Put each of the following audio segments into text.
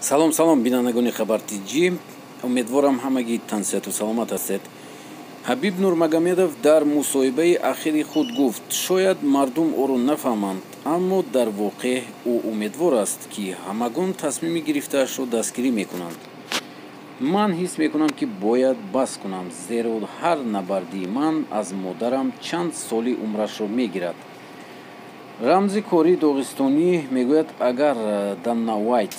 Салом, салом, бинандагони Хабар Тҷ. Умедворам, ҳамагӣ тансиҳату саломат ҳастед. Ҳабиб Нурмагомедов дар мусоҳибаи ахири худ гуфт, шояд мардум ӯро нафаҳманд, аммо дар воқеъ ӯ умедвор аст, ки ҳамагон тасмими гирифтаашро дастгирӣ мекунанд. Ман ҳис мекунам, ки бояд бас кунам, зеро ҳар набардии ман аз модарам чанд соли умрашро мегирад. Рамзи Кори доғистонӣ мегӯяд, агар Данна Уайт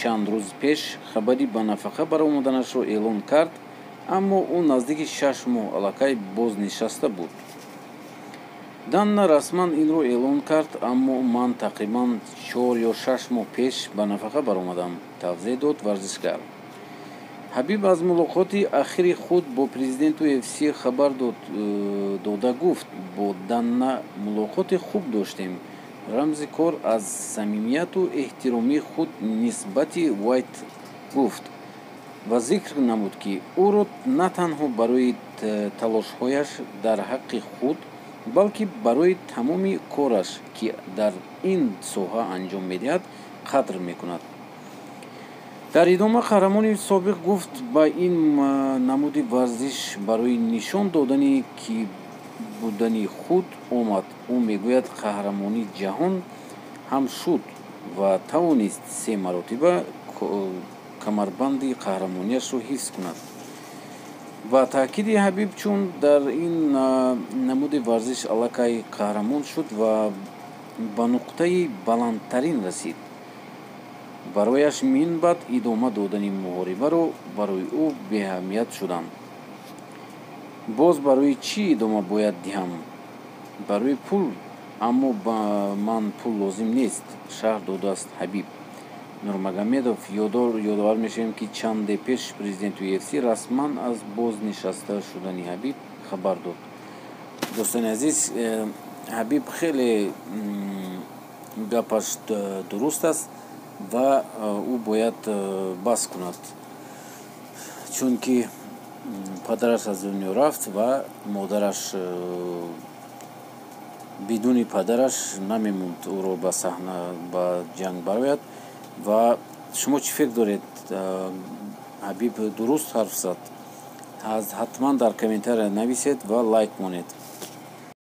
чанд рӯз пеш хабари ба нафақа баромаданашро эълон кард, аммо ӯ наздики 6 моҳ аллакай бознишаста буд. Данна расман инро эълон кард, аммо ман тақрибан 4 ё 6 моҳ пеш ба нафақа баромадам, тавзеҳ дод варзишгар. Ҳабиб аз мулоқоти ахири худ бо президенти UFC хабар дода гуфт: бо Данна мулоқоти хуб доштем. Рамзи Кор аз самимияту эҳтироми худ нисбати Уайт гуфт ва зикр намуд, ки ӯро на танҳо барои талошҳояш дар ҳаққи худ, балки барои тамоми кораш, ки дар ин соҳа анҷом медиҳад, қадр мекунад. Дар идома қаҳрамони собиқ гуфт, ба ин намуди варзиш барои нишон додани ки будани худ омад. Ӯ мегӯяд, қаҳрамони ҷаҳон ҳам шуд ва тавонист се маротиба камарбанди қаҳрамонияшро ҳифз кунад. Ба таъкиди Ҳабиб, чун дар ин намуди варзиш аллакай қаҳрамон шуд ва ба нуқтаи баландтарин расид, барояш минбаъд идома додани муҳорибаро барои ӯ беаҳамият шуданд. Боз барои чӣ идома бояд диҳам? Барои пул? Аммо ба ман пул лозим нест, шарҳ додааст Ҳабиб Нурмагомедов. Ёдовар мешавем, ки чанде пеш президенти UFC расман аз бознишаста шудани Ҳабиб хабар дод. Дӯстони азиз, Ҳабиб хеле гапаш дуруст аст ва ӯ бояд бас кунад, чунки падараш аз дунё рафт ва модараш бидуни падараш намемонд ӯро ба саҳна, ба ҷанг барояд. Ва шумо чӣ фикр доред? Ҳабиб дуруст ҳарф зад? Ҳатман дар комментария нависед ва лайк монед.